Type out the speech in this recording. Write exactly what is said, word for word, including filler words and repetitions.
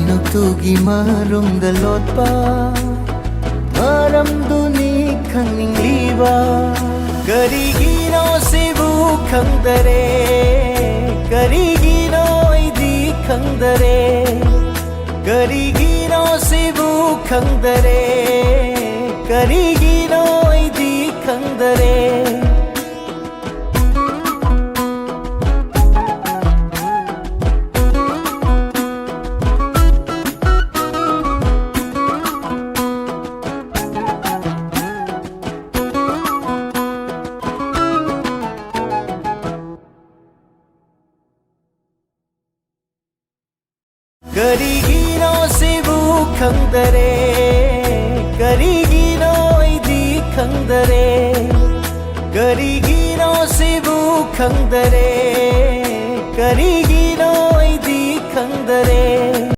ꯅꯛꯇꯨꯒꯤ ꯃꯔꯨꯝꯗ ꯂꯣꯠꯄ ꯃꯔꯝꯗꯨꯅꯤ ꯈꯪꯅꯤꯡꯂꯤꯕ꯫ ꯀꯔꯤꯒꯤꯅꯣ ꯁꯤꯕꯨ ꯈꯪꯗꯔꯦ? ꯀꯔꯤꯒꯤꯅꯣ ꯑꯩꯗꯤ ꯈꯪꯗꯔꯦ? ꯀꯔꯤꯒꯤꯅꯣ ꯁꯤꯕꯨ ꯈꯪꯗꯔꯦ? ꯀꯔꯤꯒꯤꯅꯣ ꯑꯩꯗꯤ ꯈꯪꯗꯔꯦ? ꯀꯔꯤꯒꯤꯅꯣ ꯁꯤꯕꯨ ꯈꯪꯗꯔꯦ? ꯀꯔꯤꯒꯤꯅꯣ ꯑꯩꯗꯤ ꯈꯪꯗꯔꯦ? ꯀꯔꯤꯒꯤꯅꯣ ꯁꯤꯕꯨ ꯈꯪꯗꯔꯦ? ꯀꯔꯤꯒꯤꯅꯣ ꯑꯩꯗꯤ ꯈꯪꯗꯔꯦ?